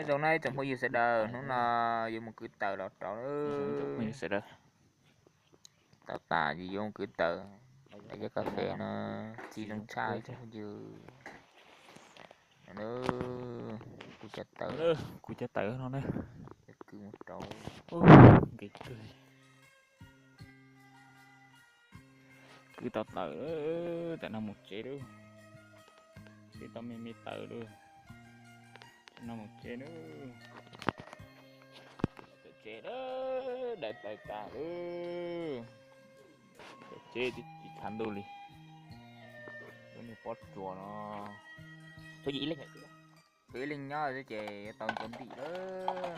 Nyob zoo na ib tsoom phooj ywg sawv daws, hnub no yuav mus kwv taws los rau lawm. Tau tas ces yuav mus kwv taws, cov kas fes no txi zoo tshaj ib tsoom phooj ywg. Kuv cov taws, kuv cov taws no na, kwv mus rau, nkev kawg. Kwv tau taws, tam no mus tsev lawm. Kwv tau me me taws lawm, tam no mus tsev lawm. Tsev lawm, dai taws tas lawm. Tsev tsis tshav ntuj li. Lub niag pob tsuas no, tshuav ib leeg nyob xwb ces yuav tau ntxuav ntim lawm.